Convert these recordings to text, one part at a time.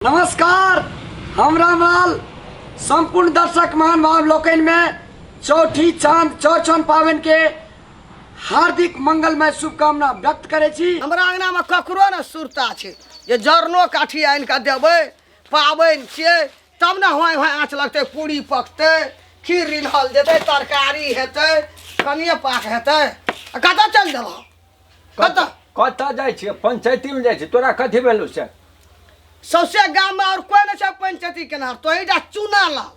नमस्कार, हम रामलाल संपूर्ण दर्शक महानुभाव लोकनि में चौठी चांद चौरचन पावन के हार्दिक मंगलमय शुभकामना व्यक्त करै छी। हमरा अंगना में ककरो ने सुरता छै जे जरनो काठी आनि कऽ देबै, पाबनि छियै तब ने होय होय आँच लगतै, पूरी पकतै, खीर रिन्हल जेतै, तरकारी हेतै, कनिए पाक हेतै। आ कतऽ चलि देलहुँ? कतऽ कतऽ जाइ छियै? पंचायतीमे जाइ छियै। तोरा कथी भेलौ से? सौंसे गाममे आओर कोइ नहि छै पंचायती केनहार, तोही टा चूना लाल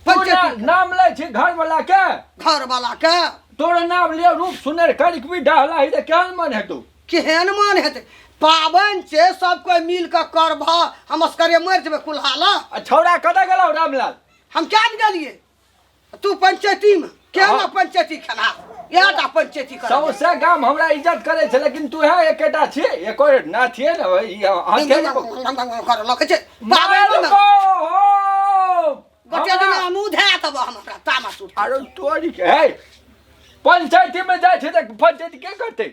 पंचायती। नाम लै छी घरवला के, घरवला के तोर नाम लियो रूप सुनर करिक भी डहला ही तऽ केहन मन हेतौ? केहन मन हेतै? पाबनि छै, सब कोइ मिल कऽ करबह, हम असगरे मरि जेबै कुल्हा लऽ। आ छौड़ा कतऽ गेलौ रामलाल? हम क्या ने गेलियै, तू पंचायती में केना? हाँ। पंचायती खेना इएह टा पंचायती कर। सौंसे गाम हमरा इज्जत करे छै, लेकिन तू है एकेटा छी, एको ना छियै ने, ई हाथे ने कर लगै छै पाबनि में। हो गोटे दिन हमहूँ धए देब, हमरा तामस उठत। अरे तोरी के है, पंचायती में जाइ छै तऽ पंचायती के करतै?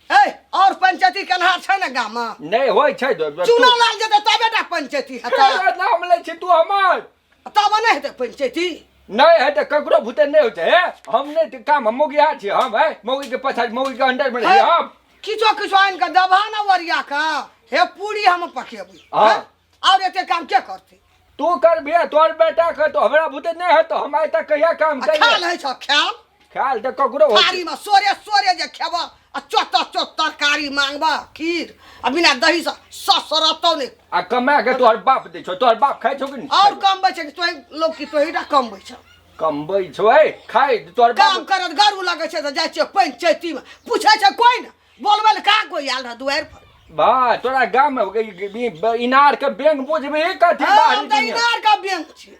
ए और पंचायती केनहार छै ने गाम में? नहि होइ छै। चूना लाग जेतै तबे टा पंचायती हेतै। नाम लै छी तू हमर, तब नहि हेतै पंचायती। नहि हेतै, ककरो भूते नहि होइ छै। हे, हम नहि तऽ काम, हम मौगिया छी, हम है मौगी के पछाड़ी, मौगी के अंडर में रही हम। किछो किछो आनि कऽ देबह ने ओरिया कऽ, हे पूरी हम पकेबै। हाँ। हैं? और एते काम के करतै? तू करबिहे, तोहर बेटा कर, तो हमरा भूते नहि हेतौ। हम आइ तक कहिया काम आ ख्याल करियै? होइ छौ ख्याल? ख्याल तऽ ककरो होइ छै। थारी में सोरे सोरे जे खेबह आ चोत चोत तरकारी मांगबह, खीर आ बिना दही से ससरतौ नहि। आ कमा के तोहर बाप दै छौ, तोहर बाप खाइ छौ कि नहि? और कमबै छै कि तोही लोग की तोही टा कमबै छौ? कमबै छौ, हे खाइ तोहर काम बाप। करत गरू लगै छै तऽ जाइ छियै पंचायती में, पूछै छै कोइ ने, बोलबै लए का कोइ आयल रह दुआरि पर? बा तोरा गाम में इनार के बैंक बुझबही कथी? हँ, बाहरी हम तऽ दुनिया। इनार के बैंक छी।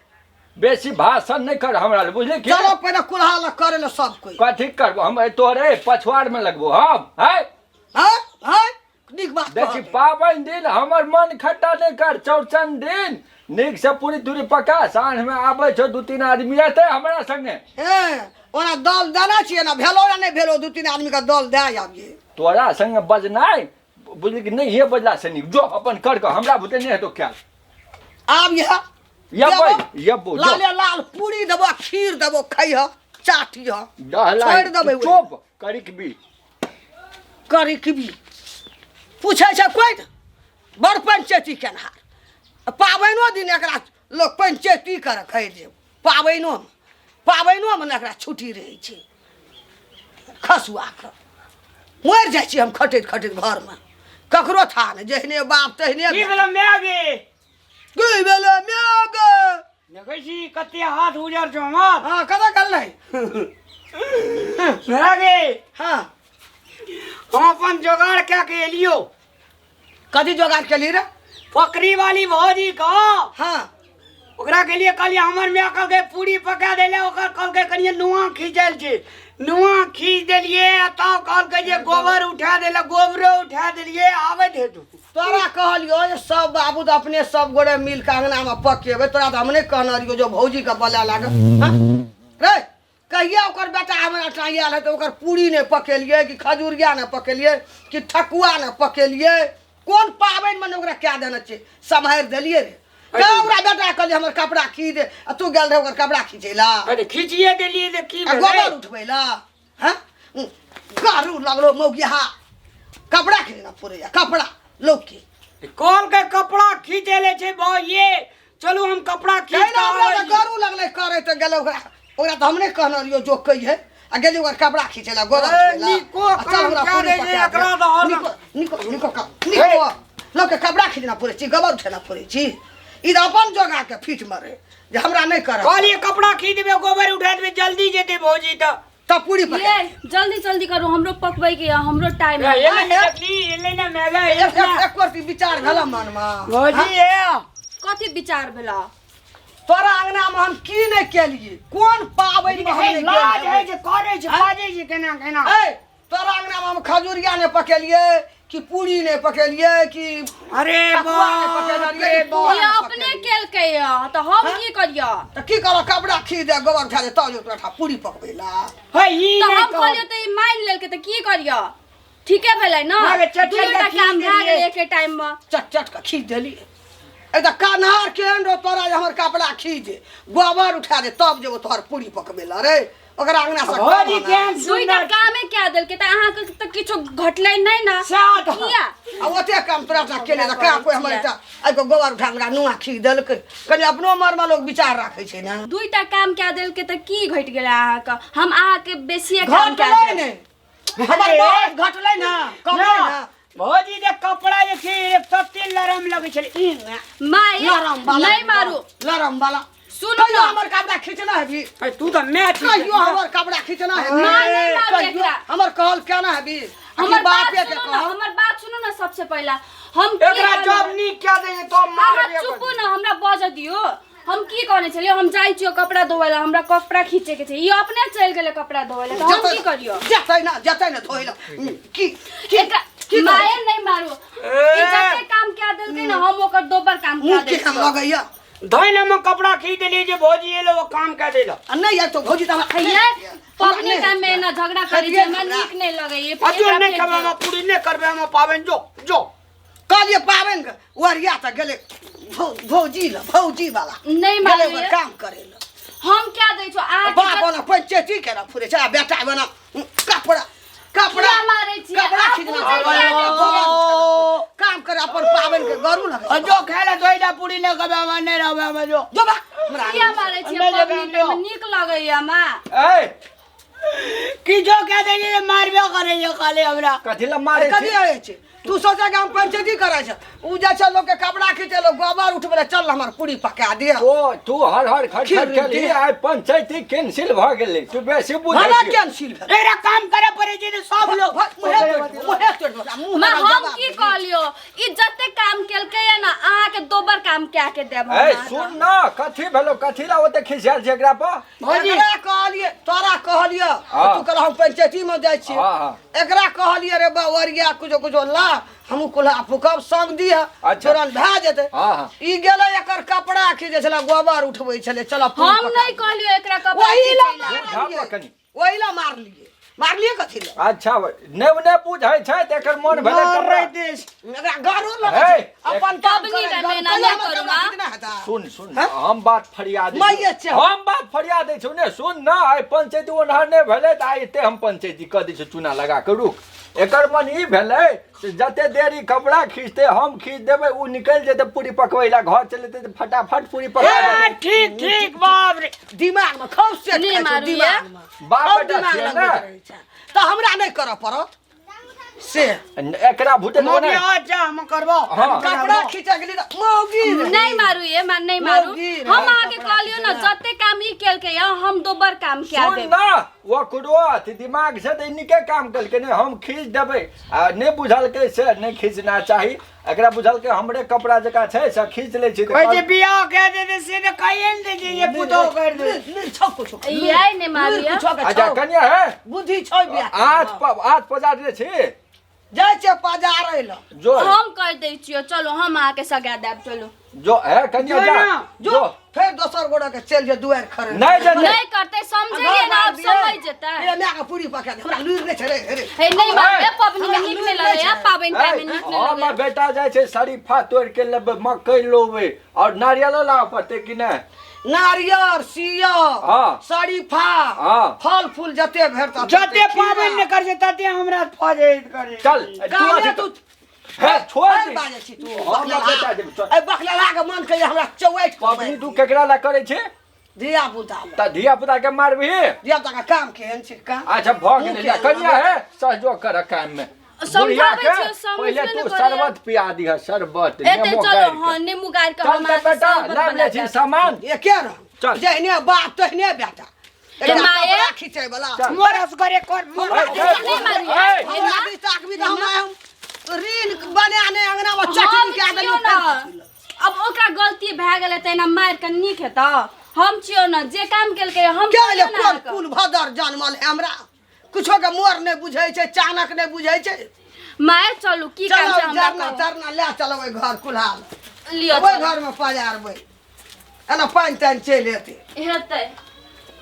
बेसी भाषण नहि कर हमरा लए, बुझली की? चलो पहिले कुल्हा लग करे ले सब कोइ। कथी करबो हम? तोरे पछुआर में लगबो हम है। हँ हँ, नीक बात देखी कहलियै। पाबनि दिन हमर मन खट्टा नहि कर। चौरचन दिन नीक से पूरी तूरी पका, साँझ में आबै छौ, दू तीन आदमी एतै हमरा संगे। हेँ, ओना दल देने छियै ने, भेलो या नहि भेलो, दू तीन आदमीके दल दए आबियै। तोरा संगे बजनाइ बुझली कि नहि, हे बजला से नीक जो अपन कर कऽ, हमरा बुते नहि हेतौ कयल। आब यह यबै यबो जो। लाले लाल पूरी देबो, खीर देबो, खैह चाटिह। डहला छोड़ि देबै ओहि। चुप करिक भी करिकबी पूछै छै कोइ ने, बड़ पंचायती केनहार। पाबनिओ दिन एकरा लोक पंचायती कर खै जे पाबनिओमे, पाबनिओमे ने एकरा छुट्टी रहै छै। खसुआके मरि जाइ छी हम खटैत खटैत, घरमे ककरो था नहि, जहने बाप तहने। की भेलो माय गे? की भेलै माय गे? देखै छी कते हाथ उजर छौ हमर। हँ, कतऽ गेल रहै? माय गे। हँ। हम अपन जोगाड़ कए के एलियो। कथी जोगाड़ केली रे? पकड़ी वाली भौजी का। हाँ। ओकरा के लिए कहलियै, हमर माय कहलकै पूरी पका दै लए, ओकर कहलकै कनिये नुआ खींचल छै, नुआ खींच देलियै। आ तब कहलकै जे गोबर उठा दै लए, गोबरो उठा देलियै। आबैत हेतु। तोरा कहलियो जे सब बाबू तऽ अपने सब गोरे मिल कऽ अंगनामे पकेबै, तोरा तऽ हम नहि कहने रहियो जो भौजीके बोलाय लागल। हँ? रे कहिया ओकर बेटा हमरा ठाँ आयल है तऽ ओकर पूरी नहि पकेलियै कि खजुरिया नहि पकेलियै कि ठकुआ नहि पकेलियै? कोन पाबनिमे ने ओकरा कए देने छियै, सम्हारि देलियै रे? तऽ ओकरा बेटा कहलियै हमर कपड़ा खींच दे, आ तू गेल रहे ओकर कपड़ा खींचै लए? अरे खींचिए देलियै तऽ की आ भेलै? गोबर उठबै लए? हँ, गारू लगलो मौगिया, कपड़ा खींचना पड़ैया कपड़ा लोकके। कहलकै कपड़ा खींचै ले छै भौजी, चलू हम कपड़ा खींच कहै कऽ ने हमरा आबै तऽ छी। गरू लगलै करे तऽ गेलै ओकरा, ओकरा तऽ हम नहि कहने रहियो जो कहिए, आ गेली ओकर कपड़ा खींचै लए, गोबर ए, उठबै लए। निको आ चल काम हमरा कए पूरी दै छै पका एकरा दे। तऽ हरदम। निको निको निको काम निको, लोकके कपड़ा खींचना पड़ै छी, गोबर उठेना पड़ै छी। ई तऽ अपन जोगा के फीट मरे जे हमरा नहि करऽ। कहलियै कपड़ा खींच देबै, गोबर उठा देबै, जल्दी जेतै भौजी तऽ। तब पूरी पका। ये जल्दी जल्दी करू, हमरो पकबै के यऽ, हमरो टाइम है। एलै ने देखली, एलै ने मैगा, एलै एक ने। एक एक विचार भेल मनमे? भौजी ये। कथी विचार भेला? तोरा अंगना में हम की नहि केलिए? कोन पाबनि में हम नहि लाज गेल है जे करै छै, बाजै छै केना केना। ए तोरा अंगना में हम खजुरिया नहि पकेलिए कि पूरी नहि पकेलिए कि अरे ठकुआ नहि बाप पकेलिए रे कि बाप। पुआ ये नहि अपने पकेलिए? केलकै यऽ तऽ हम की करियै? तऽ की करऽ? कपड़ा खींच दे, गोबर उठा दे, तब जो तोरा ठाम पूरी पकबै ला। हे ई तऽ नहि हम कह। कहलियै तऽ ई मानि लेलकै, तऽ की करियै? ठीके भेलै ने? अरे चट चट दुनू टा के काम खींच भए गेलै देलियै। एके टाइम मे। चट चट के खींच देलिए। एक तऽ कन्हार केहन रहो तोरा जे हमर कपड़ा खींच दे, गोबर उठा दे, तब जेबो तोहर पूरी पकबै लए रे। ओकरा अंगना से भौजी कम आना। केहन दुईटा सुन्दर कामे क्या देलकै तऽ अहाँके तऽ किछो घटलै नहि ने। साथ। किया आ ओते काम तोरा टा केने तऽ का कोइ हमर एकटा एहिके गोबर उठा हमरा नुआ खींच देलकै। कनि अपनो मरमे लोक विचार राखै छै ने। दुईटा काम क्या देलकै तऽ की घटि गेलै अहाँके? हम अहाँके बेसिए काम क्या घटलै देब। नहि, हमर बहुत घटलै ने, कमलै ने। भौजी के कपड़ा जे छै 103 लरम लगै छलै ई ने। माय लरम वाला, नहीं मारू। लरम वाला। सुनू कहियो ना। हमर कपड़ा खींचना है भी? अरे तू तऽ मैच कहियो हमर कपड़ा खींचना है भी? माँ नहीं मारू कहियो एकरा। हमर कहल केना है भी? हमर बात बापे के सुनू ना, कहल। हमर बात सुनू ना। सबसे पहिला हम की एकरा कहने- जब नीक कए दै तो अहाँ मारबे चुपू ना, हमरा बजऽ दियौ। हम की कहने छलियै? हम जाइ छियौ कपड़ा धोवै लए, हमरा कपड़ा खींचे के छै। ई अपने चलि गेलै कपड़ा धोवै लए, तऽ हम की करियौ? जेतै ना, जेतै ना धोइ लए। की की एकरा की माये नहीं मारू। ई जते काम क्या देलकै ना, हम ओकर दोबर काम मुँह क्या केहन देलियै। लगैया? धोइ हम कपड़ा खींच देलियै जे भौजी एलो ओ काम कए देलक। आ नहि आयब तऽ भौजी तऽ हमरा ये पबनी नहि टाइम में ना झगड़ा करै छै, हमरा नीक नहि लगैये। अजो नहि खेबै हम पूरी, नहि करबै हम पाबनि, जो जो। कहलियै पाबनि के ओरिया तऽ गेलै भौजी लए, भौजी वाला नहि गेलै मारू। ओकर काम करै लए। हम क्या दै छौ अहाँके? बाप बना पंचायती केना फुरे छै आ बेटा बना कपड़ा कपड़ा किया मारै छियै? कपड़ा आप खींचना बुझै किया नहि छियै? काम करे अपन पाबनि के गरू लगे। अजो खाय लए धोइला पूरी नहि खेबै हम, नहि रहबै हम, जो जो बा हमरा। किया मारै छियै? नहि जेबै पबनी हम, टाइम में नीक लगैया माँ। ए की जो कह दै मारबे करै छै खाली हमरा। कथी लए मारै कथी छी? होइ छै? तू सोचे कि हम पंचायती करै छै, उ जाइ छै लोक के कपड़ा खींचे लोग गोबर उठबै लए, चल हमर पूरी पका दिअ। ओ तू हर हर खट खीर खट केलही। दे। आइ पंचायती कैंसिल भऽ गेलै, तू बेसी बुझै भला छी। कैंसिल भेल? एकरा काम करे पड़ै छै ने सब लोग। मुँहे तोड़ि देबौ, मुँहे तोड़ि देबौ, मुँह माँ हमरा हम जवाब की दे। कहलियो? ई जते काम केलकै या ना, अहाँके दोबर काम क्या के देब हम ए अहाँके। सुन ना, कथी भेलो? कथी ला ओते खिसियाल छै एकरा पर? भौजी एकरा कहलिए, तोरा कहलिए, हाँ। तू कहल हम पंचायती में जाइ छी। हाँ, हाँ। एकरा कहलिए रे बवरिया कुछो कुछो ला, हमहूँ कुल्हा फूकब संग दिह। अच्छा। तुरंत भए जेतै। हाँ, हाँ। ई गेलै एकर कपड़ा खींचै छलै, गोबर उठबै छलै, चल पूरी हम पका। नहीं कहलियो एकरा कपड़ा ओही ला खींचै लए। मारलियै। झापऽ कनी। ओही ला मारलियै, मारलियै कथी ला? अच्छा, नहि नहि बुझै छै तऽ एकर मन भेलै कपड़ा। मारै देश एकरा गरू लगै हे, छै अपन काम पबनी करै, टाइम में एना कहियो नहि हमर करू कपड़ा माँ। खींचना हेतै? सुन सुन, हाँ? हम बात फरिया दै माइये छी। छै। हम बात फरिया दै छौ ने, सुन ना। आइ पंचायती ओनहर नहि भेलै तऽ आइ एते हम पंचायती कऽ दै छियौ, चूना लगा कऽ रुक। एकर मन ई भेलै से जते देरी कपड़ा खींचतै, हम खींच देबै, ओ निकलि जेतै पूरी पकबै लए, घर चलि जेतै तऽ फटाफट पूरी पका ए, देबै। ठीक ठीक, बाप रे। दिमाग में खूब सेट नहि खाइ छौ, मारू दिमाग में बाप खूब बेटा दिमाग छियै लगबैत ने। रहै छै तऽ हमरा नहि करऽ पड़त से। एकरा भूते मौगी अच्छा हम करबो। हाँ। कपड़ा खींचे गेली तऽ मौगी रे। नहीं मारू ये माँ, नहीं मारू। मौगी रे, हम अहाँके कपड़ा कहलियो ना, जते काम ई केलकै या हम दोबर काम क्या सुन देब। ना, ओकरो अथी दिमाग से तऽ ई नीके काम केलकै ने। हम खींच देबै आ नहि बुझलकै से नहि खींचना चाही। एकरा बुझलकै हमरे कपड़ा जकाँ छै से खींच लै छी तऽ कहै छै बियाह कए देतै से तऽ कहिए ने दै छै जे पुतोह कर दे। लूरि छौ कुछो के, ये नहि मारू लूरि ये। कुछो के अच्छा छौ। कनिया हे, बुद्धि छौ बियाह के। आज आज पजार दै छी। जाइ छै बाजार अइलऽ। जो हम कह दै छियो, चलो हम अहाँके सगा देब, चलो। जो हे कनिया जो जा। ना, जो जो फेर दोसर गोड़ा के चलि जो दुआरि खड़े। नहि जेतै। नहीं करते, समझेलिए ना, अब समझ जेतै। ए माय के पूरी पका दे, हमरा लूरि नहि छै रे रे। हे नहीं मारू, ए, पबनी में नीक नहीं लगैया, पाबनि टाइम में नीक नहीं हमर लगैया। बेटा जाइ छै शरीफा तोड़ि के लेबै, मकई लोबै और नारियलो लाबऽ पड़तै कि नहि? नारियर सियब हाँ। शरीफा हाँ। फल फूल जते भेटत। जते पाबनि नहि करै छै तते हमरा फजैत करै। चल तू कामे अथी तू हे छोड़ फेर दे। बाजै छी तू। हम बेटा जेबै, चल। ए बकलला के मन कहिया हमरा चौैठ पबनी तू केकरा ला करै छै? धिया पुता लए। तऽ धिया पुता के मारबिही? धिया पुता के काम केहन छै काम? अच्छा भऽ गेलै, जा कनिया हे सहयोग कर काम में। समझाबै बुढ़िया के छियै, समझबे पहिले नहि तू करैया। शरबत पिया दिह, शरबत एते नेबो चलो गाड़ि के। हाँ, नींबू गाड़ि के चल हम तऽ अहाँके बेटा शरबत लाबि बना लै छी देब। सामान। एके रंग चल। जहने बाप तहने बेटा। ए माये। कपड़ा खींचे वाला। चल। मोर असगरे कर मोर। ए, ए, नहीं मारू ए, ये। हमरा दिस ताकबी तऽ हमरा हम ऋण बना ने अंगना में हम चटनी कए छियौ देलियौ। ना, अब ओकरा गलती भए गेलै तऽ एना मारि कऽ नीक हेतौ? हम छियौ ने जे काम केलकै हम के कहलियौ ले ने कोन अहाँके। कुल भदर जनमल है, हमरा कुछो के मोर नहि बुझै छै, चाणक नहि बुझै छै। माय चलू, की काम चलो छै हमरा जरना कहू। तरना ले चलो ओहि घर कुल्हाल लिअ ओहि चलू। घर में पजारबै, एना पानि तानि चलि एतै। हेतै।